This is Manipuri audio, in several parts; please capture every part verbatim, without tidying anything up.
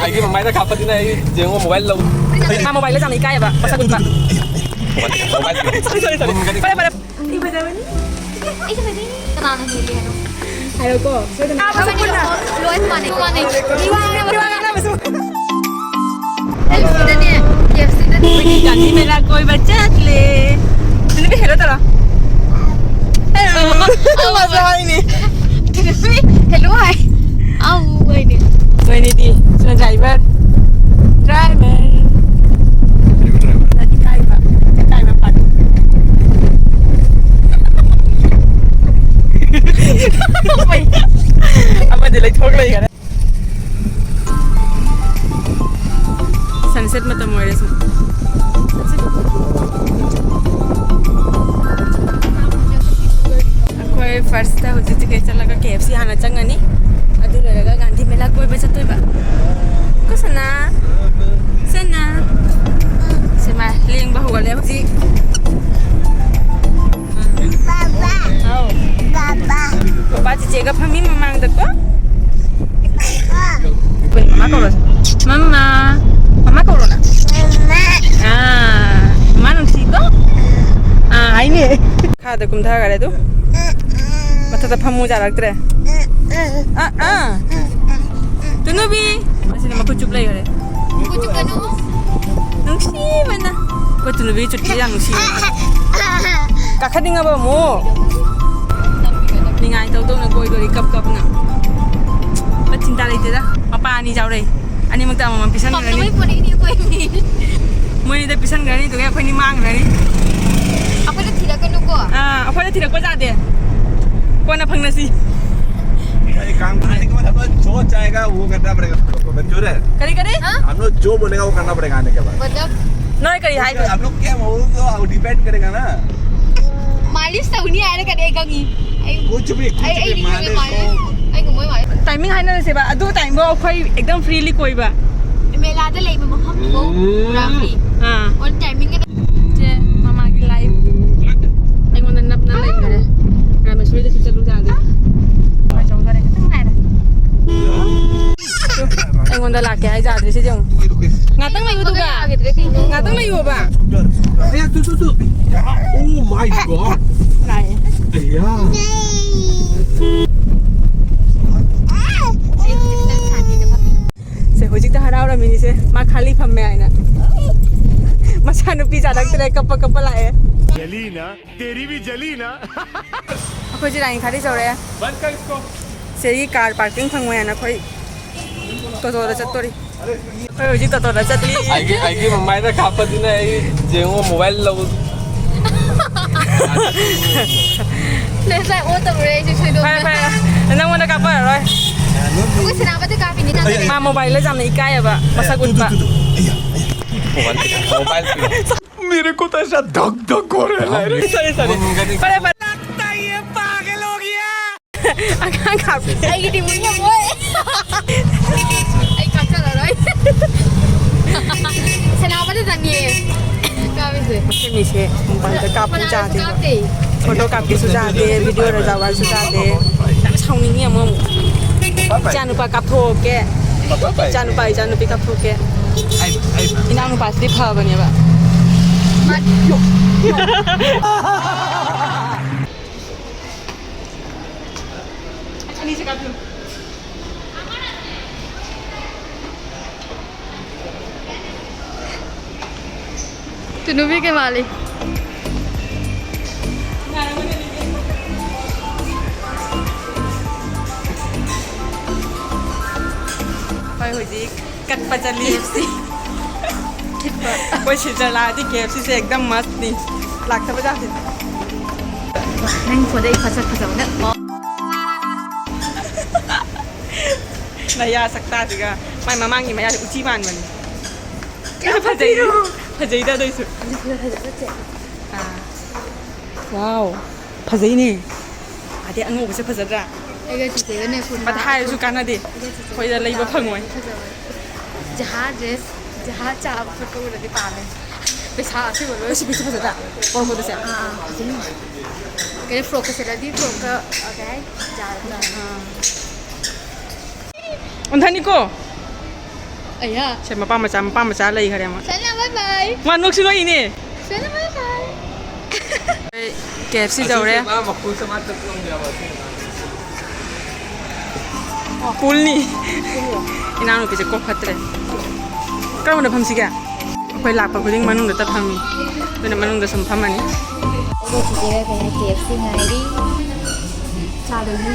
ꯑꯩꯒꯤ ꯃꯃꯥꯏꯗ ꯀꯥꯞꯄꯗꯨꯅ ꯑꯩ ꯌꯦꯡꯉꯣ, ꯃꯣꯕꯥꯏꯜ ꯂꯧ꯫ ꯃꯥ ꯃꯣꯕꯥꯏꯜꯗ ꯌꯥꯝꯅ ꯏꯀꯥꯏꯌꯦꯕ, ꯃꯁꯛ ꯎꯠꯄ꯫ ꯃꯣꯕꯥꯏꯜ꯫ Sorry, sorry, sorry. ꯐꯔꯦ, ꯐꯔꯦ꯫ ꯑꯩ ꯐꯖꯕꯅꯤ꯫ ꯑꯩꯁꯨ ꯐꯖꯩ꯫ ꯀꯅꯥꯅ ꯍꯦꯜꯂꯤ ꯍꯥꯏꯅꯣ? ꯍꯥꯏꯔꯣꯀꯣ꯫ ꯁꯣꯏꯗꯅ꯫ ꯂꯣꯏ ꯃꯥꯟꯅꯩ, ꯃꯥꯟꯅꯩ꯫ ꯃꯤ ꯋꯥ ꯉꯥꯡꯅꯕꯁꯨ꯫ ꯀꯦ ꯑꯦꯐ ꯁꯤꯗꯅꯦ, ꯀꯦ ꯑꯦꯐ ꯁꯤꯗꯅꯦ꯫ ꯑꯩꯈꯣꯏꯗꯤ ꯒꯥꯟꯙꯤ ꯃꯦꯂꯥ ꯀꯣꯏꯕ ꯆꯠꯂꯦ꯫ ꯅꯨꯄꯤ hello ꯇꯧꯔꯣ꯫ Hello꯫ ꯑꯧ꯫ ꯃꯥꯁꯨ ꯍꯥꯏꯅꯤ꯫ ꯅꯨꯄꯤ hello ꯍꯥꯏ꯫ ꯑꯧ ꯍꯥꯏꯅꯤ꯫ ꯃꯣꯏꯅꯤꯗꯤ ꯁꯤꯅ driver꯫ Driver꯫ ꯏꯀꯥꯏꯕ꯫ ꯏꯀꯥꯏꯕ part꯫ ꯑꯃꯗꯤ ꯂꯩꯊꯣꯛ ꯂꯩꯈꯔꯦ꯫ Sunset ꯃꯇꯝ ꯑꯣꯏꯔꯦ ꯁꯨꯝ꯫ Sunset꯫ ꯑꯩꯈꯣꯏ first ꯍꯧꯖꯤꯛ ticket ꯆꯠꯂꯒ ꯀꯦ ꯑꯦꯐ ꯁꯤ ꯍꯥꯟꯅ ꯆꯪꯉꯅꯤ꯫ ꯑꯗꯨ ꯂꯣꯏꯔꯒ ꯒꯥꯟꯙꯤ ꯃꯦꯂꯥ ꯀꯣꯏꯕ ꯆꯠꯇꯣꯏꯕ꯫ ꯀꯣ ꯁꯅꯥ꯫ ꯁꯅꯥ꯫ ꯁꯦ ꯃꯥ ꯂꯦꯡꯕ ꯍꯧꯒꯠꯂꯦ ꯍꯧꯖꯤꯛ꯫ ꯕꯥꯕꯥ꯫ ꯍꯥꯎ꯫ ꯕꯥꯕꯥ꯫ ꯄꯄꯥ ꯆꯤꯆꯦꯒ ꯐꯝꯃꯤ ꯃꯃꯥꯡꯗꯀꯣ꯫ ꯕꯥꯕꯥ꯫ ꯃꯃꯥ ꯀꯧꯔꯣ꯫ ꯃꯃꯥ꯫ ꯃꯃꯥ ꯀꯧꯔꯣ ꯅꯪ꯫ ꯃꯃꯥ꯫ ꯑꯥ꯫ ꯃꯃꯥ ꯅꯨꯡꯁꯤꯀꯣ꯫ ꯑꯥ, ꯍꯥꯏꯅꯦ꯫ ꯃꯈꯥꯗ ꯀꯨꯝꯊꯈꯔꯦ ꯑꯗꯨ꯫ ꯃꯊꯛꯇ ꯐꯝꯃꯨ ꯌꯥꯔꯛꯇ꯭ꯔꯦ꯫ ꯑꯥ, ꯑꯥ꯫ ꯇꯨꯅꯨꯕꯤ꯫ ꯃꯁꯤꯅ ꯃꯈꯨꯠ ꯆꯨꯞ ꯂꯩꯈꯔꯦ꯫ ꯃꯈꯨꯠ ꯆꯨꯞꯀꯅꯨ꯫ ꯅꯨꯡꯁꯤꯕꯅ꯫ ꯑꯩꯈꯣꯏ ꯇꯨꯅꯨꯕꯤ ꯆꯨꯠꯀꯤ ꯌꯥꯝ ꯅꯨꯡꯁꯤ꯫ ꯀꯥꯈꯠꯅꯤꯡꯉꯕ ꯑꯃꯨꯛ? ꯅꯤꯡꯉꯥꯏ ꯇꯧ ꯇꯧꯅ ꯀꯣꯏꯗꯣꯔꯤ ꯀꯞ ꯀꯞꯅ꯫ ꯃꯆꯤꯟ ꯇꯥ ꯂꯩꯇꯦꯗ꯫ ꯃꯄꯥ ꯑꯅꯤ ꯌꯥꯎꯔꯛꯏ꯫ ꯑꯅꯤꯃꯛꯇ ꯑꯃꯃꯝ ꯄꯤꯁꯟꯈ꯭ꯔꯅꯤ꯫ ꯄꯥꯝꯗꯕꯩ ꯄꯣꯔꯛꯏꯅꯦ ꯑꯩꯈꯣꯏ ꯑꯅꯤ꯫ ꯃꯣꯏꯅꯤꯗ ꯄꯤꯁꯟꯈ꯭ꯔꯅꯤ, ꯑꯗꯨꯒ ꯑꯩꯈꯣꯏꯅꯤ ꯃꯥꯡꯈ꯭ꯔꯅꯤ꯫ ꯑꯩꯈꯣꯏꯗ ꯊꯤꯔꯛꯀꯅꯨꯀꯣ꯫ ꯑꯥ, ꯑꯩꯈꯣꯏꯗ ꯊꯤꯔꯛꯄ ꯌꯥꯗꯦ꯫ ꯀꯣꯟꯅ ꯐꯪꯅꯁꯤ꯫ एक काम करने के बाद हम लोग जो चाहेगा वो करना पड़ेगा। मंजूर है? ꯀꯔꯤ, ꯀꯔꯤ? ꯍꯥ? हम लोग जो बोलेगा वो करना पड़ेगा आने के बाद। मतलब? ꯅꯣꯏ ꯀꯔꯤ ꯍꯥꯏꯕ? हम लोग क्या, वो तो डिपेंड करेगा ना। ꯃꯥꯏꯂꯤꯁ ꯇꯧꯅꯤ ꯍꯥꯏꯔꯒꯅꯦ ꯑꯩ ꯈꯪꯉꯤ꯫ ꯑꯩ, कुछ भी, कुछ ꯑꯩ, ꯑꯩ भी, ꯅꯤꯡꯁꯤꯡꯉꯦ ꯃꯥꯏꯂꯤꯁ ꯃꯥꯏꯂꯤꯁ꯫ ꯇꯧ꯫ ꯑꯩ ꯉꯝꯃꯣꯏ ꯃꯥꯏꯂꯤꯁ꯫ Timing ꯍꯥꯏꯅꯔꯁꯦꯕ, ꯑꯗꯨ timeꯗꯣ ꯑꯩꯈꯣꯏ एकदम freely ꯀꯣꯏꯕ꯫ ꯃꯦꯂꯥꯗ ꯂꯩꯕ ꯃꯐꯝꯗꯨꯕꯨ ꯄꯨꯔꯥ free꯫ ꯑꯥ꯫ ꯑꯣꯟ timing꯫ ꯁꯦ, ꯃꯃꯥꯒꯤ life ꯑꯩꯉꯣꯟꯗ ꯅꯞꯅ ꯂꯩꯈꯔꯦ꯫ ꯔꯥꯃꯦꯁꯣꯔꯤꯗꯁꯨ ꯆꯠꯂꯨ ꯌꯥꯗꯦ꯫ ꯃꯥꯏ ꯆꯧꯗꯣꯔꯦ꯫ ꯈꯤꯇꯪ ꯉꯥꯏꯔꯦ꯫ ꯑꯩꯉꯣꯟꯗ ꯂꯥꯛꯀꯦ ꯍꯥꯏ ꯌꯥꯗ꯭ꯔꯦ ꯁꯤꯗꯤ ꯑꯃꯨꯛ꯫ ꯉꯥꯛꯇꯪ ꯂꯩꯌꯨ ꯑꯗꯨꯒ꯫ ꯌꯥꯈꯤꯗ꯭ꯔꯦ ꯀꯩꯅꯣ? ꯉꯥꯛꯇꯪ ꯂꯩꯌꯨꯕ꯫ ꯑꯌꯥ, two, two, two. Oh my God. ꯂꯥꯛꯑꯦ꯫ ꯑꯌꯥ꯫ ꯁꯦ, ꯍꯧꯖꯤꯛꯇ ꯍꯔꯥꯎꯔꯝꯃꯤꯅꯤꯁꯦ, ꯃꯥ ꯈꯥꯂꯤ ꯐꯝꯃꯦ ꯍꯥꯏꯅ꯫ ꯃꯆꯥꯅꯨꯄꯤ ꯆꯥꯔꯛꯇ꯭ꯔꯦ, ꯀꯞꯄ ꯀꯞꯄ ꯂꯥꯛꯑꯦ꯫ ꯖꯂꯤꯅ, ꯇꯦꯔꯤ ꯚꯤ ꯖꯂꯤꯅ꯫ ꯑꯩꯈꯣꯏꯁꯦ ꯂꯥꯏꯟ ꯈꯥꯂꯤ ꯇꯧꯔꯦ꯫ ꯁꯤꯗꯒꯤ ꯀꯥꯔ ꯄꯥꯔꯀꯤꯡ ꯐꯪꯉꯣꯏ ꯍꯥꯏꯅ ꯑꯩꯈꯣꯏ ꯇꯣꯇꯣꯗ ꯆꯠꯇꯣꯔꯤ꯫ ꯑꯩꯈꯣꯏ ꯍꯧꯖꯤꯛ ꯇꯣꯇꯣꯗ ꯆꯠꯂꯤ꯫ ꯑꯩꯒꯤ, ꯑꯩꯒꯤ ꯃꯃꯥꯏꯗ ꯀꯥꯞꯄꯗꯨꯅ ꯑꯩ ꯌꯦꯡꯉꯣ, ꯃꯣꯕꯥꯏꯜ ꯂꯧ꯫ Flashlight on ꯇꯧꯔꯦ ꯑꯩꯁꯦ ꯁꯣꯏꯗꯣꯛꯅ꯫ ꯐꯔꯦ, ꯐꯔꯦ꯫ ꯅꯪꯉꯣꯟꯗ ꯀꯥꯞꯄꯔꯣꯏ꯫ ꯑꯩꯈꯣꯏ ꯁꯦꯅꯥꯄꯇꯤ ꯀꯥꯞꯄꯤꯅꯤ ꯊꯥꯖꯗꯦ꯫ ꯃꯥ ꯃꯣꯕꯥꯏꯜꯗ ꯌꯥꯝꯅ ꯏꯀꯥꯏꯌꯦꯕ, ꯃꯁꯛ ꯎꯠꯄ꯫ ꯃꯣꯕꯥꯏꯜ, ꯃꯣꯕꯥꯏꯜ ꯄꯤꯔꯣ꯫ मेरे को तो ऐसा धक धक हो रहा है। Sorry, sorry. ꯐꯔꯦ, ꯐꯔꯦ꯫ ꯑꯉꯥꯡ ꯀꯥꯞꯄꯤ꯫ ꯑꯩꯒꯤꯗꯤ ꯃꯨꯟ ꯉꯝꯃꯣꯏ꯫ ꯑꯩ ꯀꯥꯞꯆꯔꯔꯣꯏ꯫ ꯁꯦꯅꯥꯄꯇꯤ ꯆꯪꯉꯦ꯫ ꯀꯥꯞꯄꯤꯁꯦ꯫ ꯁꯤꯃꯤꯁꯦ ꯃꯣꯕꯥꯏꯜꯗ ꯀꯥꯞꯄꯨ ꯐꯣꯇꯣꯁꯨ ꯌꯥꯗꯦꯕ꯫ ꯀꯥꯞꯇꯦ꯫ ꯐꯣꯇꯣ ꯀꯥꯞꯀꯦꯁꯨ ꯌꯥꯗꯦ, ꯚꯤꯗꯤꯑꯣ ꯔꯦꯀꯣꯔꯗꯁꯨ ꯌꯥꯗꯦ꯫ ꯌꯥꯝ ꯁꯥꯎꯅꯤꯡꯉꯤ ꯑꯃꯨꯛ ꯑꯃꯨꯛ꯫ ꯏꯆꯥꯅꯨꯄꯥ ꯀꯥꯞꯊꯣꯛꯀꯦ꯫ ꯏꯆꯥꯅꯨꯄꯥ, ꯏꯆꯥꯅꯨꯄꯤ ꯀꯥꯞꯊꯣꯛꯀꯦ꯫ ꯏꯅꯥꯎꯅꯨꯄꯥꯁꯤꯗꯤ ꯐꯕꯅꯦꯕ꯫ ꯇꯨꯅꯨꯕꯤ ꯀꯩ ꯃꯥꯜꯂꯤ? ꯑꯩꯈꯣꯏ ꯍꯧꯖꯤꯛ ꯀꯠꯄ ꯆꯠꯂꯤ꯫ ꯀꯦ ꯑꯦꯐ ꯁꯤ꯫ ꯊꯤꯠꯄ꯫ ꯑꯩꯈꯣꯏ ꯁꯤꯜꯆꯔ ꯂꯥꯛꯑꯗꯤ ꯀꯦ ꯑꯦꯐ ꯁꯤꯁꯦ ꯑꯦꯛꯗꯝ ꯃꯁꯅꯤ꯫ ꯂꯥꯛꯇꯕ ꯌꯥꯗꯦ꯫ ꯅꯪ ꯐꯣꯟꯗ ꯑꯩ ꯐꯖ ꯐꯖꯕ ꯅꯠ-, ꯅꯌꯥ ꯁꯛꯇꯥꯁꯤꯒ꯫ ꯃꯥꯏ ꯃꯃꯥꯡꯒꯤ ꯃꯌꯥꯁꯦ ꯎꯆꯤ ꯃꯥꯟꯕꯅꯤ꯫ ꯀꯌꯥ ꯐꯖꯩ꯫ ꯐꯖꯩꯗ ꯑꯗꯨꯏꯁꯨ꯫ ꯑꯗꯨ ꯐꯖ ꯐꯖꯕ ꯆꯦ꯫ ꯑꯥ꯫ ꯋꯥꯎ꯫ ꯐꯖꯩꯅꯦ꯫ ꯑꯗꯩ ꯑꯉꯧꯕꯁꯦ ꯐꯖꯗ꯭ꯔꯥ? ꯑꯩꯒ ꯆꯤꯆꯦꯒꯅꯦ ꯐꯨꯠ ꯕꯠ ꯍꯥꯏꯔꯁꯨ ꯀꯥꯟꯅꯗꯦ꯫ ꯑꯩꯒ ꯆꯤꯆꯦꯒ ꯑꯩꯈꯣꯏꯗ ꯂꯩꯕ ꯐꯨꯠ ꯐꯪꯉꯣꯏ꯫ ꯐꯖꯕ꯫ ꯖꯍꯥ ꯗ꯭ꯔꯦꯁ, ꯖꯍꯥ ꯆꯥꯕ ꯈꯣꯠꯄ ꯎꯔꯗꯤ ꯄꯥꯝꯃꯦ꯫ ꯄꯩꯁꯥ ꯑꯁꯦꯡꯕ ꯂꯣꯏ꯫ ꯑꯁꯤ ꯄꯤꯛꯁꯤ ꯐꯖꯗ꯭ꯔꯥ? ꯀꯣꯔꯀꯣꯗꯁꯦ꯫ ꯑꯥ, ꯑꯥ, ꯐꯖꯩ꯫ ꯀꯩꯅꯣ ꯐ꯭ꯔꯣꯛꯀ ꯁꯦꯠꯂꯗꯤ ꯐ꯭ꯔꯣꯛꯀ, ꯑ, ꯀꯩ ꯍꯥꯏ? ꯖꯥꯔꯗ꯫ ꯑꯥ꯫ ꯑꯣꯟꯊꯅꯤꯀꯣ꯫ ꯑꯌꯥ꯫ ꯁꯦ, ꯃꯄꯥ ꯃꯆꯥ, ꯃꯄꯥ ꯃꯆꯥ ꯂꯩꯈꯔꯦ ꯑꯃ꯫ ꯁꯅꯥ, bye bye꯫ ꯃꯥ ꯅꯣꯛꯁꯨ ꯅꯣꯛꯏꯅꯦ꯫ ꯁꯅꯥ, bye bye꯫ ꯑꯩꯈꯣꯏ K F C ꯌꯧꯔꯦ꯫ ꯄꯨꯜꯅꯤ꯫ ꯏꯅꯥꯎꯅꯨꯄꯤꯁꯦ ꯀꯣꯛ ꯐꯠꯇ꯭ꯔꯦ꯫ ꯀꯔꯝꯕꯗ ꯐꯝꯁꯤꯒꯦ? ꯑꯩꯈꯣꯏ ꯂꯥꯛꯄ ꯈꯨꯗꯤꯡ ꯃꯅꯨꯡꯗꯇ ꯐꯝꯃꯤ꯫ ꯑꯗꯨꯅ ꯃꯅꯨꯡꯗ ꯁꯨꯝ ꯐꯝꯃꯅꯤ꯫ ꯑꯩꯈꯣꯏ ꯆꯤꯆꯦꯒ ꯀꯩꯅꯣ K F C ꯉꯥꯏꯔꯤ꯫ ꯆꯥꯗꯣꯏꯅꯤ꯫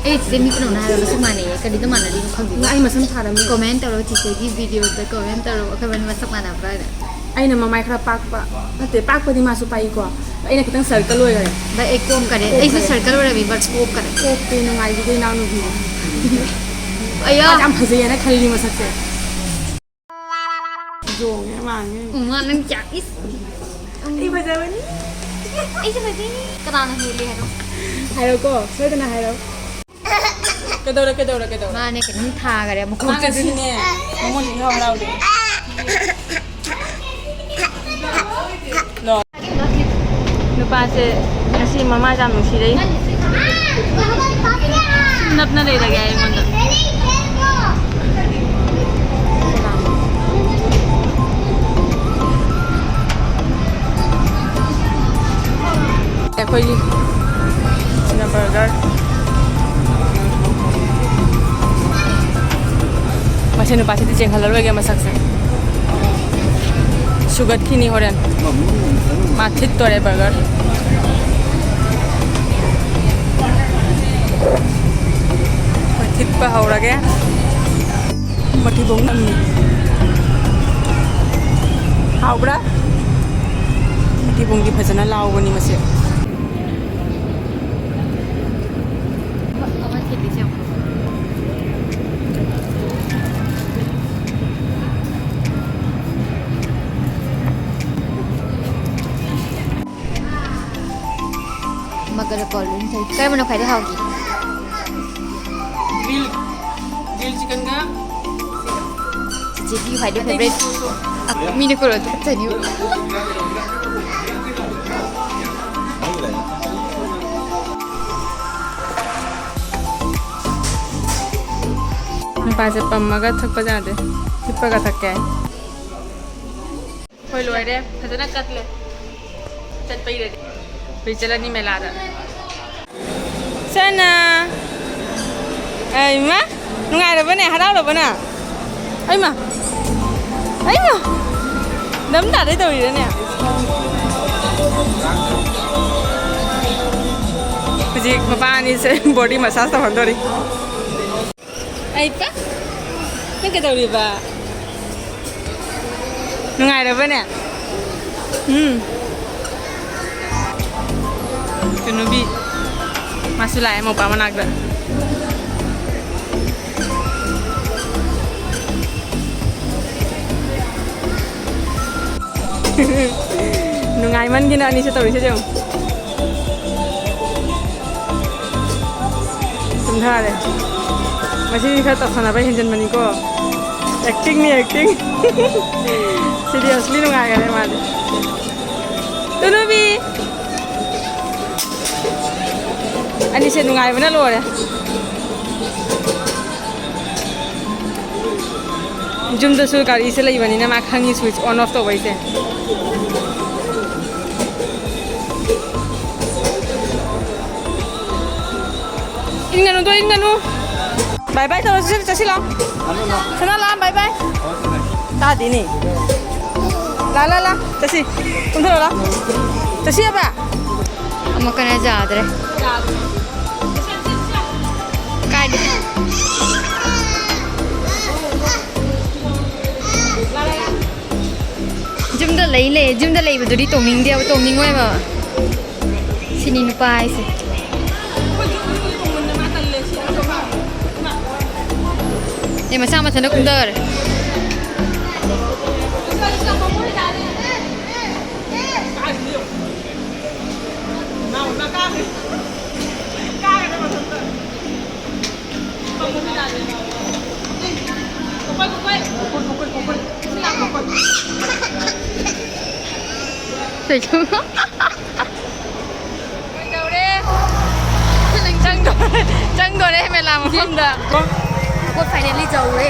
ꯑꯩ ꯆꯤꯆꯦ ꯃꯤ ꯄꯨꯝꯅꯃꯛꯅ ꯍꯥꯏꯕ ꯃꯁꯛ ꯃꯥꯟꯅꯩꯌꯦ꯫ ꯀꯔꯤꯗ ꯃꯥꯟꯅꯔꯤꯅꯣ ꯈꯪꯗꯦ꯫ ꯉꯥ ꯑꯩ ꯃꯁꯝ ꯊꯥꯔꯝꯃꯤ꯫ Comment ꯇꯧꯔꯣ ꯆꯤꯆꯦꯒꯤ video ꯗ comment ꯇꯧꯔꯣ ꯑꯩꯈꯣꯏꯕꯥꯅꯤ ꯃꯁꯛ ꯃꯥꯟꯅꯕ꯭ꯔꯥꯅ꯫ ꯑꯩꯅ ꯃꯃꯥꯏ ꯈꯔ ꯄꯥꯛꯄ꯫ ꯅꯠꯇꯦ, ꯄꯥꯛꯄꯗꯤ ꯃꯥꯁꯨ ꯄꯥꯛꯏꯀꯣ꯫ ꯑꯩꯅ ꯈꯤꯇꯪ circle ꯑꯣꯏꯈꯔꯦ꯫ ꯚꯥꯏ, ꯑꯩ ꯀꯣꯛ ꯀꯔꯦ꯫ ꯑꯩꯁꯨ circle ꯑꯣꯏꯔꯝꯃꯤ, but ꯀꯣꯛ ꯀꯔꯦ꯫ ꯀꯣꯛꯇꯤ ꯅꯨꯡꯉꯥꯏꯈꯤꯗꯦ ꯏꯅꯥꯎꯅꯨꯄꯤꯗꯣ꯫ ꯑꯌꯥ꯫ ꯃꯥꯁꯦ ꯌꯥꯝ ꯐꯖꯩꯌꯦꯅ ꯈꯜꯂꯤ ꯃꯁꯛꯁꯦ꯫ ꯌꯣꯡꯉꯦ ꯃꯥꯡꯉꯦ꯫ ꯎꯝ, ꯃꯥ ꯅꯪ ꯆꯥꯛ ꯏꯁ꯫ ꯑꯩ ꯐꯖꯕꯅꯤ꯫ ꯑꯩꯁꯨ ꯐꯖꯩ꯫ ꯀꯅꯥꯅ ꯍꯦꯜꯂꯤ ꯍꯥꯏꯔꯣ? ꯍꯥꯏꯔꯣꯀꯣ, ꯁꯣꯏꯗꯅ ꯍꯥꯏꯔꯣ꯫ ꯀꯩꯗꯧꯔꯦ, ꯀꯩꯗꯧꯔꯦ, ꯀꯩꯗꯧꯔꯦ? ꯃꯥꯅꯦ, ꯀꯩꯅꯣꯝ ꯊꯥꯈꯔꯦ ꯃꯈꯣꯡ꯫ ꯃꯥ ꯉꯁꯤꯅꯦ, ꯃꯉꯣꯟꯗ ꯏꯍꯥꯎ ꯍꯔꯥꯎꯗꯦ꯫ ꯅꯣ꯫ ꯅꯨꯄꯥꯁꯦ ꯉꯁꯤ ꯃꯃꯥꯁꯦ ꯌꯥꯝ ꯅꯨꯡꯁꯤꯔꯛꯏ꯫ ꯅꯞꯅ ꯂꯩꯔꯒꯦ ꯑꯩꯉꯣꯟꯗ꯫ ꯑꯩꯈꯣꯏꯒꯤ ꯁꯤꯅ burger꯫ ꯃꯁꯤ ꯅꯨꯄꯥꯁꯤꯗꯤ ꯆꯦꯟꯈꯠꯂꯔꯣꯏꯒꯦ ꯃꯁꯛꯁꯦ꯫ ꯁꯨꯒꯠꯈꯤꯅꯤ ꯍꯣꯔꯦꯟ꯫ ꯃꯥ ꯊꯤꯠꯇꯣꯔꯦ burger꯫ ꯑꯩꯈꯣꯏ ꯊꯤꯠꯄ ꯍꯧꯔꯒꯦ꯫ ꯃꯊꯤꯕꯣꯡ ꯅꯝꯃꯤ꯫ ꯍꯥꯎꯕ꯭ꯔꯥ? ꯃꯊꯤꯕꯣꯡꯗꯤ ꯐꯖꯅ ꯂꯥꯎꯕꯅꯤ ꯃꯁꯦ꯫ ꯃꯒꯔ ꯀꯣꯜ ꯗ꯭ꯔꯤꯡ ꯊꯛꯏ꯫ ꯀꯔꯝꯕꯅ ꯈ꯭ꯋꯥꯏꯗꯩ ꯍꯥꯎꯒꯦ? Grill, grill chickenꯒ ꯆꯤꯆꯦꯒꯤ ꯈ꯭ꯋꯥꯏꯗꯩ favourite꯫ ꯃꯤꯅ ꯀꯣꯜ ꯇꯨꯀꯠꯆꯅꯤꯕ꯫ ꯅꯨꯄꯥꯁꯦ ꯄꯝꯃꯒ ꯊꯛꯄ ꯌꯥꯗꯦ, ꯍꯤꯞꯄꯒ ꯊꯛꯀꯦ ꯍꯥꯏ꯫ ꯍꯣꯏ, ꯂꯣꯏꯔꯦ, ꯐꯖꯅ ꯀꯠꯂꯦ꯫ ꯆꯠꯄꯩꯔꯗꯤ ꯑꯩꯈꯣꯏ ꯆꯠꯂꯅꯤ ꯃꯦꯂꯥꯗ꯫ ꯁꯅꯥ! ꯑꯩꯃ! ꯅꯨꯡꯉꯥꯏꯔꯕꯅꯦ? ꯍꯔꯥꯎꯔꯕꯅ? ꯑꯩꯃ! ꯑꯩꯃ! ꯗꯝ ꯇꯥꯗꯣꯏ ꯇꯧꯔꯤꯔꯅꯦ? ꯍꯧꯖꯤꯛ ꯃꯄꯥ ꯑꯅꯤꯁꯦ ꯕꯣꯗꯤ ꯃꯁꯥꯖ ꯇꯧꯍꯟꯗꯣꯔꯤ꯫ ꯑꯩ ꯄ-, ꯅꯪ ꯀꯩꯗꯧꯔꯤꯕ? ꯅꯨꯡꯉꯥꯏꯔꯕꯅꯦ? ꯎꯝ꯫ ꯀꯩꯅꯣꯕꯤ, ꯃꯥꯁꯨ ꯂꯥꯛꯑꯦ ꯃꯧꯄꯥ ꯃꯅꯥꯛꯇ꯫ ꯅꯨꯡꯉꯥꯏꯃꯟꯒꯤꯅ ꯑꯅꯤꯁꯦ ꯇꯧꯔꯤꯁꯦ ꯌꯦꯡꯉꯨ꯫ ꯇꯨꯝꯊꯔꯦ꯫ ꯃꯁꯤ ꯈꯔ ꯇꯧꯁꯟꯅꯕ ꯍꯦꯟꯖꯟꯕꯅꯤꯀꯣ꯫ ꯑꯦꯛꯇꯤꯡꯅꯤ, ꯑꯦꯛꯇꯤꯡ꯫ ꯁꯤꯗꯤ ꯑꯁꯂꯤ ꯅꯨꯡꯉꯥꯏꯈꯔꯦ ꯃꯥꯗꯤ꯫ ꯇꯨꯅꯨꯕꯤ! ꯑꯅꯤꯁꯦ ꯅꯨꯡꯉꯥꯏꯕꯅ ꯂꯣꯏꯔꯦ꯫ ꯌꯨꯝꯗꯁꯨ ꯒꯥꯔꯤꯁꯦ ꯂꯩꯕꯅꯤꯅ ꯃꯥ ꯈꯪꯉꯤ switch on off ꯇꯧꯕꯩꯁꯦ꯫ ꯏꯟꯒꯅꯨꯗꯣ, ꯏꯟꯒꯅꯨ꯫ Bye bye ꯇꯧꯔꯁꯤ, ꯆꯠꯁꯤ, ꯆꯠꯁꯤ ꯂꯥꯎ꯫ ꯁꯅꯥ ꯂꯥ, bye bye꯫ ꯇꯥꯗꯦꯅꯦ꯫ ꯂꯥ, ꯂꯥ, ꯂꯥ, ꯆꯠꯁꯤ꯫ ꯀꯨꯝꯊꯔꯣ ꯂꯥ꯫ ꯆꯠꯁꯤ ꯍꯥꯏꯕ꯫ ꯑꯃꯨꯛꯀꯅ ꯌꯥꯗ꯭ꯔꯦ꯫ ꯀꯥꯏꯗ? ꯌꯨꯝꯗ ꯂꯩ ꯂꯩ, ꯌꯨꯝꯗ ꯂꯩꯕꯗꯨꯗꯤ ꯇꯣꯡꯅꯤꯡꯗꯦꯕ, ꯇꯣꯡꯅꯤꯡꯉꯣꯏꯕ꯫ ꯁꯤꯅꯤ ꯅꯨꯄꯥ ꯍꯥꯏꯁꯦ꯫ ꯑꯦ, ꯃꯁꯥ ꯃꯊꯟꯇ ꯀꯨꯝꯊꯈꯔꯦ꯫ ꯀꯩꯗꯧꯔꯦ? ꯆꯪꯗꯣꯔꯦ, ꯆꯪꯗꯣꯔꯦ ꯃꯦꯂꯥ ꯃꯐꯝꯗ꯫ Finally ꯌꯧꯔꯦ꯫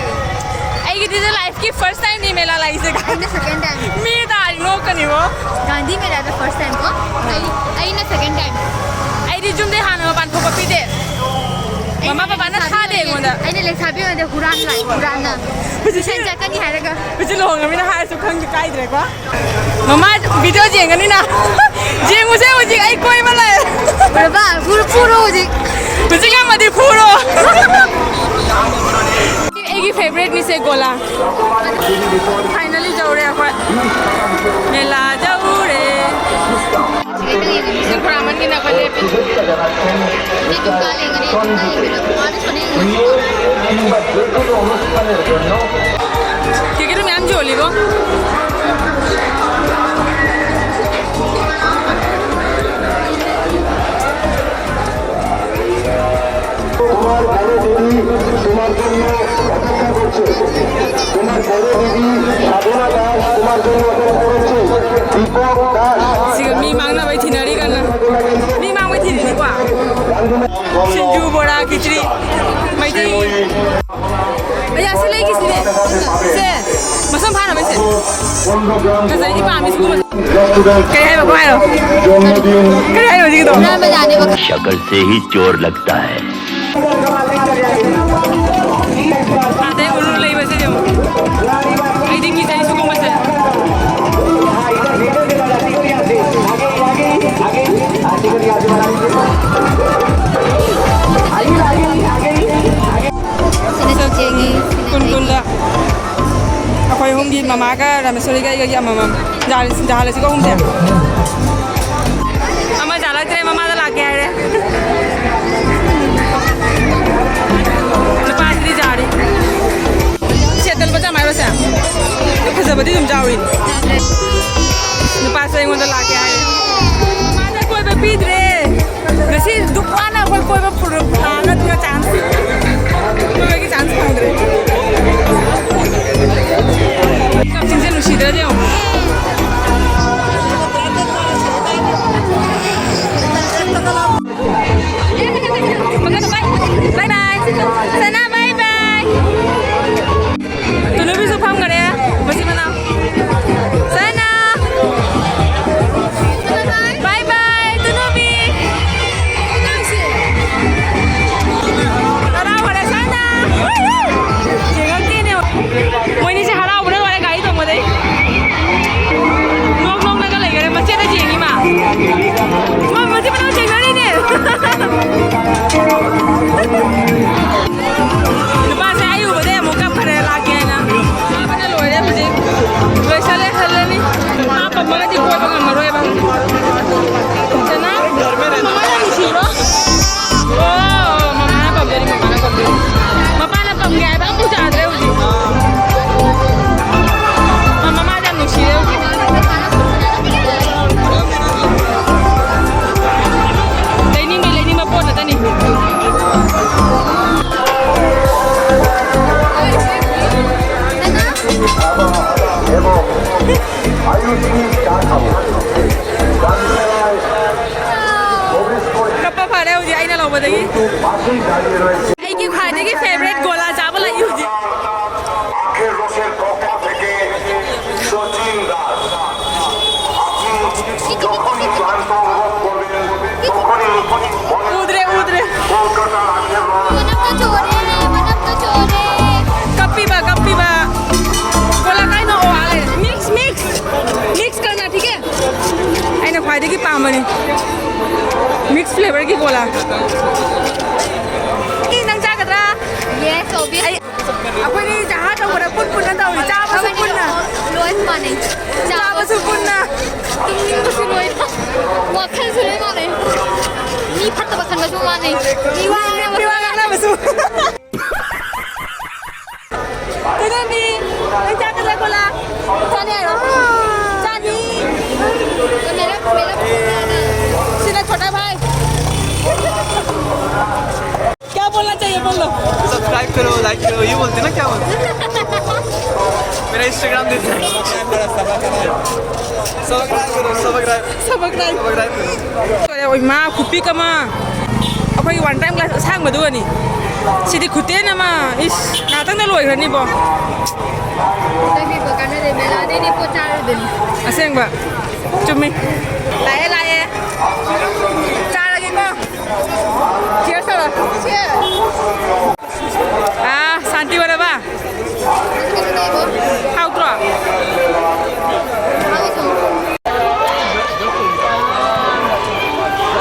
ꯑꯩꯒꯤꯗꯤ ꯂꯥꯏꯐꯀꯤ ꯐꯥꯔꯁ ꯇꯥꯏꯝꯅꯤ ꯃꯦꯂꯥ ꯂꯥꯛꯏꯁꯦ꯫ ꯑꯩꯅ ꯁꯦꯀꯦꯟ ꯇꯥꯏꯝ꯫ ꯃꯤ ꯇꯥꯔꯤ ꯅꯣꯛꯀꯅꯤꯕꯣ꯫ ꯒꯥꯟꯙꯤ ꯃꯦꯂꯥꯗ ꯐꯥꯔꯁ ꯇꯥꯏꯝ ꯀꯣ꯫ ꯑꯩ ꯑꯩꯅ ꯁꯦꯀꯦꯟ ꯇꯥꯏꯝ꯫ ꯑꯩꯗꯤ ꯌꯨꯝꯗꯩ ꯍꯥꯟꯅ ꯃꯄꯥꯟ ꯊꯣꯛꯄ ꯄꯤꯗꯦ꯫ ꯃꯃꯥ ꯕꯕꯥꯅ ꯊꯥꯗꯦ ꯑꯩꯉꯣꯟꯗ꯫ ꯑꯩꯅ ꯂꯩꯁꯥꯕꯤ ꯑꯣꯏꯔꯗꯤ ꯍꯨꯔꯥꯟ ꯂꯥꯛꯑꯦ, ꯍꯨꯔꯥꯟꯅ꯫ ꯍꯧꯖꯤꯛ ꯇꯨꯏꯁꯟ ꯆꯠꯀꯅꯤ ꯍꯥꯏꯔꯒ꯫ ꯍꯧꯖꯤꯛ ꯂꯨꯍꯣꯡꯉꯃꯤꯅ ꯍꯥꯏꯔꯁꯨ ꯈꯪꯗꯦ, ꯀꯥꯏꯗ꯭ꯔꯦꯀꯣ꯫ ꯃꯃꯥ ꯚꯤꯗꯤꯑꯣ ꯌꯦꯡꯒꯅꯤꯅ꯫ ꯌꯦꯡꯉꯨꯁꯦ, ꯍꯧꯖꯤꯛ ꯑꯩ ꯀꯣꯏꯕ ꯂꯥꯛꯑꯦ꯫ ꯎꯔꯕ? ꯐꯨꯔꯣ, ꯐꯨꯔꯣ ꯍꯧꯖꯤꯛ꯫ ꯍꯧꯖꯤꯛ ꯉꯝꯃꯗꯤ ꯐꯨꯔꯣ꯫ ꯑꯩꯒꯤ ꯐꯦꯚꯔꯦꯠꯅꯤꯁꯦ ꯒꯣꯂꯥ꯫ ꯐꯥꯏꯅꯦꯜꯂꯤ ꯌꯧꯔꯦ ꯑꯩꯈꯣꯏ꯫ ꯃꯦꯂꯥ ꯌꯧꯔꯦ꯫ ꯁꯤ ꯈꯨꯔꯥꯃꯟꯒꯤꯅ ꯑꯩꯈꯣꯏ ꯂꯦꯞꯄꯤ꯫ ꯁꯤ ꯗꯨꯀꯥꯟ ꯌꯦꯡꯒꯅꯤ, ꯗꯨꯀꯥꯟ ꯌꯦꯡꯒꯅꯤ꯫ ꯃꯥꯅ ꯁꯣꯟꯅ ꯌꯦꯡꯒꯅꯤ꯫ ꯀꯦꯛ ꯃꯌꯥꯝ ꯌꯣꯜꯂꯤꯕꯣ꯫ তোমার বড় দিদি তোমার জন্য অপেক্ষা করছে। তোমার বড় দিদি সাধনা দাস তোমার জন্য অপেক্ষা করছে। দীপক দাস। ꯁꯤꯒ ꯃꯤ ꯃꯥꯡꯅꯕꯩ ꯊꯤꯅꯔꯤ ꯀꯟꯅ꯫ ꯃꯤ ꯃꯥꯡꯕꯩ ꯊꯤꯔꯤꯅꯤꯀꯣ꯫ ꯁꯤꯡꯖꯨ, ꯕꯣꯔꯥ, ꯈꯤꯆ꯭ꯔꯤ, ꯃꯩꯇꯩ꯫ ꯑꯩ ꯑꯁꯤ ꯂꯩꯒꯤꯁꯤꯅꯦ꯫ ꯁꯦ, ꯃꯁꯝ ꯐꯥꯅꯕꯩꯁꯦ꯫ ꯐꯖꯩ, ꯏ ꯄꯥꯝꯃꯤ ꯁꯤꯒꯨꯝꯕ꯫ ꯀꯩ ꯍꯥꯏꯕ? ꯀꯃꯥꯏꯅꯣ? ꯀꯩ ꯍꯥꯏꯅꯣ ꯍꯧꯖꯤꯛꯀꯤꯗꯣ? ꯍꯨꯔꯥꯟꯕ ꯌꯥꯅꯦꯕ꯫ शक्ल से ही चोर लगता है। ꯑꯗꯩ ꯎꯔꯨ ꯂꯩꯕꯁꯦ ꯌꯦꯡꯉꯨ꯫ ꯑꯩꯗꯤ ꯀꯤꯖꯩ ꯁꯤꯒꯨꯝꯕꯁꯦ꯫ ꯁꯤꯅ ꯆꯤꯆꯦꯒꯤ, ꯁꯤꯅ ꯀꯨꯟ ꯑꯩꯒꯤ꯫ ꯀꯨꯟꯗ ꯑꯩꯈꯣꯏ ꯑꯍꯨꯝꯒꯤ, ꯃꯃꯥꯒ ꯔꯥꯃꯦꯁꯣꯔꯤꯒ ꯑꯩꯒꯒꯤ ꯑꯃꯃꯝ꯫ ꯖꯥꯜ-, ꯖꯥꯜꯂꯁꯤꯀꯣ ꯑꯍꯨꯝꯁꯦ꯫ ꯑꯃ ꯖꯥꯜꯂꯛꯇ꯭ꯔꯦ, ꯃꯃꯥꯗ ꯂꯥꯛꯀꯦ ꯍꯥꯏꯔꯦ꯫ ꯅꯨꯄꯥꯁꯤꯗꯤ ꯖꯥꯔꯤ꯫ ꯁꯦꯠꯇ ꯂꯨꯄꯥ ꯆꯥꯝꯃ ꯍꯥꯏꯔꯣꯁꯦ꯫ ꯐꯖꯕꯗꯤ ꯑꯗꯨꯝ ꯌꯥꯎꯔꯤ꯫ ꯅꯨꯄꯥꯁꯦ ꯑꯩꯉꯣꯟꯗ ꯂꯥꯛꯀꯦ ꯍꯥꯏꯔꯦ꯫ ꯃꯃꯥꯗ ꯀꯣꯏꯕ ꯄꯤꯗ꯭ꯔꯦ꯫ ꯉꯁꯤ ꯗꯨꯛ ꯋꯥꯅ ꯑꯩꯈꯣꯏ ꯀꯣꯏꯕ ꯄꯨꯔ-, ꯄꯨꯔꯛꯑꯒ ꯑꯗꯨꯒ ꯆꯥꯟꯁ, ꯀꯣꯏꯕꯒꯤ ꯆꯥꯟꯁ ꯐꯪꯗ꯭ꯔꯦ꯫ ꯀꯛꯆꯤꯡꯁꯦ ꯅꯨꯡꯁꯤꯗ꯭ꯔꯗꯤ ꯌꯦꯡꯉꯣ꯫ ꯕꯥꯏ ꯕꯥꯏ꯫ ꯁꯅꯥ ꯕꯥꯏ ꯕꯥꯏ꯫ ꯀꯞꯄ ꯐꯔꯦ ꯍꯧꯖꯤꯛ ꯑꯩꯅ ꯂꯧꯕꯗꯒꯤ꯫ ꯑꯩꯒꯤ ꯈ꯭ꯋꯥꯏꯗꯒꯤ ꯐꯦꯚꯔꯦꯠ ꯒꯣꯂꯥ ꯆꯥꯕ ꯂꯥꯛꯏ ꯍꯧꯖꯤꯛ꯫ ꯎꯗ꯭ꯔꯦ, ꯎꯗ꯭ꯔꯦ꯫ ꯀꯞꯄꯤꯕ, ꯀꯞꯄꯤꯕ꯫ ꯒꯣꯂꯥ ꯀꯥꯏꯅ ꯑꯣ ꯑꯥ ꯂꯩꯔꯦ꯫ Mix, mix. ꯃꯤꯛꯁ ꯀꯔꯅꯥ, ꯊꯤꯀꯦ? ꯑꯩꯅ ꯈ꯭ꯋꯥꯏꯗꯒꯤ ꯄꯥꯝꯕꯅꯤ ꯃꯤꯛꯁ ꯐ꯭ꯂꯦꯚꯔꯒꯤ ꯒꯣꯂꯥ꯫ ꯑꯦ, ꯅꯪ ꯆꯥꯒꯗ꯭ꯔꯥ? Yes, obvious. ꯑꯩꯈꯣꯏꯅꯤ ꯖꯍꯥ ꯇꯧꯕꯗ ꯄꯨꯟ ꯄꯨꯟꯅ ꯇꯧꯔꯤ, ꯆꯥꯕꯁꯨ ꯄꯨꯟꯅ꯫ ꯂꯣꯏ ꯃꯥꯟꯅꯩ꯫ ꯆꯥꯕꯁꯨ ꯄꯨꯟꯅ꯫ ꯇꯨꯝꯅꯤꯡꯕꯁꯨ ꯂꯣꯏ꯫ ꯋꯥꯈꯜꯁꯨ ꯂꯣꯏ ꯃꯥꯟꯅꯩ꯫ ꯃꯤ ꯐꯠꯇꯕ ꯈꯟꯕꯁꯨ ꯃꯥꯟꯅꯩ꯫ ꯃꯤ ꯋꯥ ꯉꯥꯡꯅꯕꯁꯨ꯫ ꯀꯩꯗꯧꯔꯤ? ꯅꯪ ꯆꯥꯒꯗ꯭ꯔꯥ ꯀꯣꯂꯥ? ꯆꯥꯅꯤ ꯍꯥꯏꯔꯣ? ꯆꯥꯅꯤ꯫ ꯁꯤꯅ ꯆꯣꯇꯥ ꯚꯥꯏ꯫ क्या बोलना चाहिए, बोल लो। सब्सक्राइब करो, लाइक करो, ये बोलते ना, क्या बोलते हैं? मेरा इंस्टाग्राम दे दो। सब्सक्राइब करो, सब्सक्राइब। सब्सक्राइब। सब्सक्राइब करो। ꯑꯣꯏ ꯃꯥ, ꯈꯨꯄꯤꯛ ꯑꯃ꯫ ꯑꯩꯈꯣꯏꯒꯤ ꯋꯥꯟ ꯇꯥꯏꯝ ꯒ꯭ꯂꯥꯁ ꯑꯁꯥꯡꯕꯗꯨꯒꯅꯤ꯫ ꯁꯤꯗꯤ ꯈꯨꯇꯦꯟ ꯑꯃ꯫ ꯏꯁ, ꯉꯥꯛꯇꯪꯗ ꯂꯣꯏꯈ꯭ꯔꯅꯤꯕꯣ꯫ ꯈꯤꯇꯪ ꯄꯤꯛꯄ ꯀꯥꯟꯅꯗꯦ, ꯃꯦꯂꯥꯗꯩꯅꯦ ꯄꯣꯠ ꯆꯥꯔꯨꯗꯣꯏꯅꯤ꯫ ꯑꯁꯦꯡꯕ꯫ ꯆꯨꯝꯃꯤ꯫ ꯂꯥꯛꯑꯦ, ꯂꯥꯛꯑꯦ꯫ ꯆꯥꯔꯒꯦꯀꯣ꯫ Cheers ꯇꯧꯔꯣ꯫ ꯑꯥ, ꯁꯥꯟꯇꯤ ꯑꯣꯏꯔꯕ? ꯍꯥꯎꯇ꯭ꯔꯣ?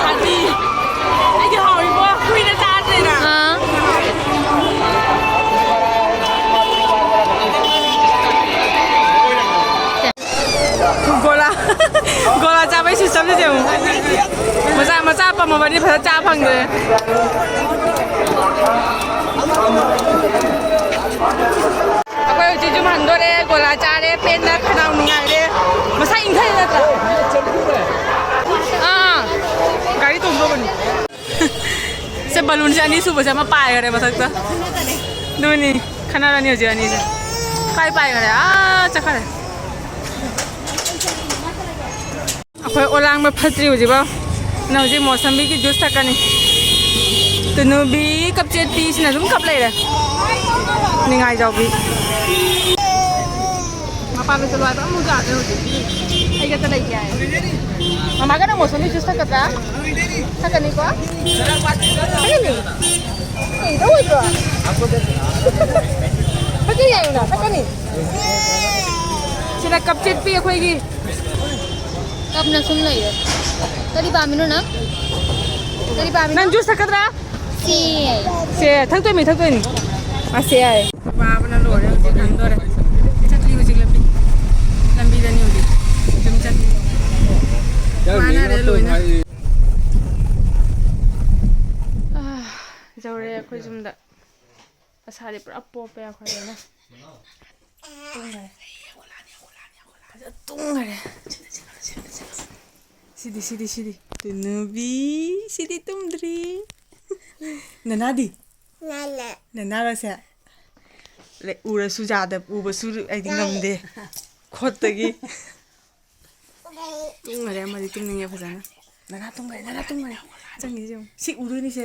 ꯁꯥꯟꯇꯤ, ꯑꯩꯗꯤ ꯍꯥꯎꯔꯤꯕꯣ, ꯀꯨꯏꯅ ꯆꯥꯗ꯭ꯔꯦꯅ꯫ ꯑꯥ꯫ ꯒꯣꯂꯥ, ꯒꯣꯂꯥ ꯆꯥꯕꯩ system ꯁꯦ ꯌꯦꯡꯉꯨ꯫ ꯃꯆꯥ, ꯃꯆꯥ ꯄꯝꯃꯕꯅꯤ ꯐꯖꯅ ꯆꯥ ꯐꯪꯗ꯭ꯔꯦ꯫ ꯑꯩꯈꯣꯏ ꯍꯧꯖꯤꯛ ꯌꯨꯝ ꯍꯟꯗꯣꯔꯦ, ꯒꯣꯂꯥ ꯆꯥꯔꯦ, ꯄꯦꯟꯅ ꯈꯅꯥꯎ ꯅꯨꯡꯉꯥꯏꯔꯦ꯫ ꯃꯁꯥ ꯏꯪꯊꯩ ꯅꯠꯇ꯭ꯔꯥ? ꯑꯥ, ꯒꯥꯔꯤ ꯇꯣꯡꯗꯧꯕꯅꯤ꯫ ꯁꯦ, ꯕꯂꯨꯟꯁꯦ ꯑꯅꯤ ꯁꯨꯕꯁꯦ ꯑꯃ ꯄꯥꯏꯈꯔꯦ ꯃꯊꯛꯇ꯫ ꯑꯗꯨꯅꯤ, ꯈꯟꯅꯔꯅꯤ ꯍꯧꯖꯤꯛ ꯑꯅꯤꯁꯦ꯫ ꯀꯥꯏ ꯄꯥꯏꯈꯔꯦ? ꯑꯥ, ꯆꯠꯈꯔꯦ꯫ ꯑꯩꯈꯣꯏ ꯑꯣꯂꯥꯡꯕ ꯐꯠꯇ꯭ꯔꯤ ꯍꯧꯖꯤꯛꯐꯥꯎ꯫ ꯅꯪ ꯍꯧꯖꯤꯛ ꯃꯣꯁꯝꯕꯤꯒꯤ ꯖꯨꯁ ꯊꯛꯀꯅꯤ꯫ ꯇꯨꯅꯨꯕꯤ ꯀꯞ ꯆꯦꯠꯄꯤꯁꯤꯅ ꯑꯗꯨꯝ ꯀꯞ ꯂꯩꯔꯦ꯫ ꯅꯤꯡꯉꯥꯏꯖꯥꯎꯕꯤ꯫ ꯃꯄꯥꯟꯗ ꯆꯠꯂꯣ ꯍꯥꯏꯕ ꯑꯃꯨꯛ ꯌꯥꯗ꯭ꯔꯦ ꯍꯧꯖꯤꯛ꯫ ꯑꯩ ꯈꯛꯇ ꯂꯩꯒꯦ ꯍꯥꯏ꯫ ꯃꯃꯥꯒ ꯅꯪ ꯃꯣꯁꯝꯕꯤ ꯖꯨꯁ ꯊꯛꯀꯗ꯭ꯔꯥ? ꯊꯛꯀꯅꯤꯀꯣ? ꯊꯛꯀꯅꯤ? ꯀꯩ ꯇꯧꯔꯣꯏꯗ꯭ꯔꯣ? ꯊꯛꯀꯅꯤ ꯍꯥꯏꯌꯨꯅ, ꯊꯛꯀꯅꯤ꯫ ꯁꯤꯅ ꯀꯞ ꯆꯦꯠꯄꯤ ꯑꯩꯈꯣꯏꯒꯤ꯫ ꯀꯞꯅ ꯁꯨꯝ ꯂꯩꯌꯣ꯫ ꯀꯔꯤ ꯄꯥꯝꯃꯤꯅꯣ ꯅꯪ? ꯀꯔꯤ ꯄꯥꯝꯃꯤꯅꯣ? ꯅꯪ ꯖꯨꯁ ꯊꯛꯀꯗ꯭ꯔꯥ? ꯁꯤ꯫ ꯁꯦ, ꯊꯛꯇꯣꯏꯅꯤ, ꯊꯛꯇꯣꯏꯅꯤ꯫ ꯑꯁꯦ ꯌꯥꯏ꯫ ꯋꯥꯕꯅ ꯂꯣꯏꯔꯦ ꯍꯧꯖꯤꯛ ꯍꯟꯗꯣꯔꯦ꯫ ꯆꯠꯂꯤ ꯍꯧꯖꯤꯛ ꯂꯝꯕꯤ꯫ ꯂꯝꯕꯤꯗꯅꯤ ꯍꯧꯖꯤꯛ꯫ ꯑꯗꯨꯝ ꯆꯠꯂꯤ꯫ ꯋꯥꯅꯔꯦ ꯂꯣꯏꯅ꯫ ꯑꯥ, ꯌꯧꯔꯦ ꯑꯩꯈꯣꯏ ꯌꯨꯝꯗ꯫ ꯑꯁꯥꯗꯤ ꯄꯨꯔꯥ ꯄꯣꯞꯄꯦ ꯑꯩꯈꯣꯏ ꯂꯣꯏꯅ꯫ ꯇꯨꯝꯈꯔꯦ꯫ ꯐꯖꯅ ꯇꯨꯝꯈꯔꯦ꯫ ꯁꯤꯗꯤ, ꯁꯤꯗꯤ, ꯁꯤꯗꯤ꯫ ꯇꯨꯅꯨꯕꯤ, ꯁꯤꯗꯤ ꯇꯨꯝꯗ꯭ꯔꯤ꯫ ꯅꯅꯥꯗꯤ? ꯅꯅꯥꯔꯣꯁꯦ? ꯂꯩ, ꯎꯔꯁꯨ ꯌꯥꯗꯕ, ꯎꯕꯁꯨ ꯑꯩꯗꯤ ꯉꯝꯗꯦ꯫ ꯈꯣꯠꯇꯒꯤ꯫ ꯇꯨꯝꯈꯔꯦ ꯑꯃꯗꯤ, ꯇꯨꯝꯅꯤꯡꯉꯦ ꯐꯖꯅ꯫ ꯅꯅꯥ ꯇꯨꯝꯈꯔꯦ, ꯅꯅꯥ ꯇꯨꯝꯈꯔꯦ꯫ ꯆꯪꯉꯤꯁꯦ ꯌꯦꯡꯉꯨ꯫ ꯁꯤ ꯎꯗꯣꯏꯅꯤꯁꯦ꯫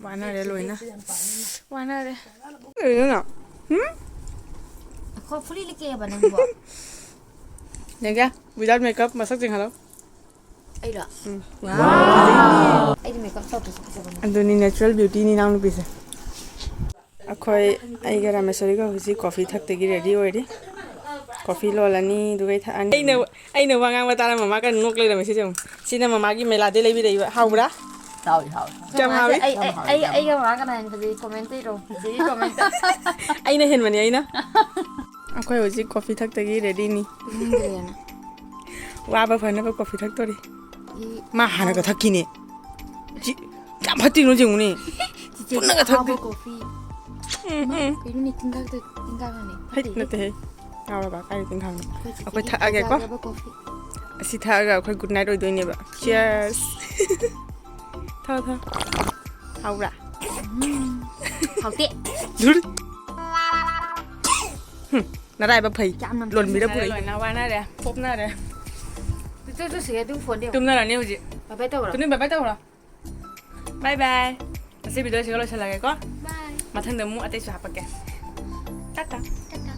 ꯋꯥꯅꯔꯦ ꯂꯣꯏꯅ꯫ ꯋꯥꯅꯔꯦ꯫ ꯀꯩꯅꯣ ꯅꯪ? ꯍꯨꯝ? ꯑꯩꯈꯣꯏ ꯐꯨꯔꯤꯠ ꯂꯤꯠꯀꯦ ꯍꯥꯏꯕ ꯅꯪꯕꯣ? ꯌꯦꯡꯒꯦ꯫ Without makeup ꯃꯁꯛ ꯆꯤꯡꯍꯜꯂꯣ꯫ ꯑꯩꯔꯣ? ꯎꯝ꯫ ꯋꯥꯎ! ꯑꯩꯗꯤ ꯃꯦꯀꯞ ꯇꯧꯗ꯭ꯔꯁꯨ ꯐꯖꯕꯅꯦ꯫ ꯑꯗꯨꯅꯤ natural beautyꯅꯤ ꯏꯅꯥꯎꯅꯨꯄꯤꯁꯦ꯫ ꯑꯩꯈꯣꯏ, ꯑꯩꯒ ꯔꯥꯃꯦꯁꯣꯔꯤꯒ ꯍꯧꯖꯤꯛ coffee ꯊꯛꯇꯒꯤ ready ꯑꯣꯏꯔꯤ꯫ Coffee ꯂꯣꯜꯂꯅꯤ, ꯑꯗꯨꯒ ꯑꯩ ꯊꯛꯑꯅꯤ꯫ ꯑꯩꯅ, ꯑꯩꯅ ꯋꯥ ꯉꯥꯡꯕ ꯇꯥꯔ ꯃꯃꯥ ꯀꯟꯅ ꯅꯣꯛ ꯂꯩꯔꯝꯃꯦ ꯁꯤꯁꯦ ꯌꯦꯡꯉꯨ꯫ ꯁꯤꯅ ꯃꯃꯥꯒꯤ ꯃꯦꯂꯥꯗꯩ ꯂꯩꯕꯤꯔꯛꯏꯕ꯫ ꯍꯥꯎꯕ꯭ꯔꯥ? ꯍꯥꯎꯏ, ꯍꯥꯎꯏ꯫ ꯀꯌꯥꯝ ꯍꯥꯎꯏ? ꯑꯩ, ꯑꯩ, ꯑꯩ, ꯑꯩꯒ ꯃꯃꯥ ꯀꯅꯥ ꯍꯦꯟꯅ ꯐꯖꯩ? Comment ꯇꯩꯔꯣ꯫ ꯐꯖꯩ comment꯫ ꯑꯩꯅ ꯍꯦꯟꯕꯅꯤ, ꯑꯩꯅ꯫ ꯑꯩꯈꯣꯏ ꯍꯧꯖꯤꯛ coffee ꯊꯛꯇꯒꯤ readyꯅꯤ꯫ ꯇꯨꯝꯅꯤꯡꯗ꯭ꯔꯦꯅ꯫ ꯋꯥꯕ ꯐꯅꯕ coffee ꯊꯛꯇꯣꯔꯤ꯫ ꯃꯥ ꯍꯥꯟꯅꯒ ꯊꯛꯈꯤꯅꯦ꯫ ꯆꯤ-, ꯀꯌꯥꯝ ꯐꯠꯇ꯭ꯔꯤꯅꯣ ꯌꯦꯡꯉꯨꯅꯦ꯫ ꯆꯤꯆꯦꯒꯤ ꯄꯨꯟꯅꯒ ꯊꯛꯇꯦ꯫ ꯑꯍꯥꯎꯕ coffee꯫ ꯎꯝ, ꯎꯝ꯫ ꯀꯩꯅꯣꯅꯦ, ꯇꯤꯟꯒꯥꯡꯗ, ꯇꯤꯟꯒꯥꯡ ꯍꯩꯠ, ꯍꯥꯏꯅꯦ꯫ ꯅꯠꯇꯦꯍꯦ꯫ ꯌꯥꯎꯔꯕ? ꯀꯥꯏꯗ ꯇꯤꯟꯒꯥꯡꯅꯣ? ꯑꯩꯈꯣꯏ ꯑꯩꯈꯣꯏ ꯆꯤꯆꯦꯒꯤ ꯊꯛꯑꯒꯦꯀꯣ꯫ ꯐꯖꯈ꯭ꯔꯕ coffee꯫ ꯑꯁꯤ ꯊꯛꯑꯒ ꯑꯩꯈꯣꯏ good night ꯑꯣꯏꯗꯣꯏꯅꯦꯕ꯫ Cheers꯫ ꯊꯛꯑꯣ, ꯊꯛꯑꯣ꯫ ꯍꯥꯎꯕ꯭ꯔꯥ? ꯎꯝ꯫ ꯍꯥꯎꯇꯦ꯫ ꯙꯨꯔ꯫ ꯅꯔꯥꯏꯕꯛ ꯐꯩ꯫ ꯌꯥꯝꯅ ꯂꯣꯟꯕꯤꯔ ꯄꯨꯔꯛꯏ꯫ ꯂꯣꯏꯅ ꯋꯥꯅꯔꯦ, ꯄꯣꯞꯅꯔꯦ꯫ ꯇꯨ, ꯇꯨ, ꯁꯤꯒꯦ ꯑꯗꯨꯝ ꯐꯣꯟꯗꯤ ꯌꯦꯡꯉꯣ꯫ ꯇꯨꯝꯅꯔꯅꯤ ꯍꯧꯖꯤꯛ꯫ ꯕꯥꯏ ꯕꯥꯏ ꯇꯧꯔꯣ꯫ ꯇꯨꯅꯤ ꯕꯥꯏ ꯕꯥꯏ ꯇꯧꯔꯣ꯫ ꯕꯥꯏ ꯕꯥꯏ꯫ ꯉꯁꯤ ꯚꯤꯗꯤꯑꯣ ꯁꯤꯒ ꯂꯣꯏꯁꯤꯜꯂꯒꯦꯀꯣ꯫ ꯕꯥꯏ꯫ ꯃꯊꯪꯗ ꯑꯃꯨꯛ ꯑꯇꯩꯁꯨ ꯍꯥꯞꯄꯛꯀꯦ꯫ ꯇꯥꯇꯥ꯫ ꯇꯥꯇꯥ꯫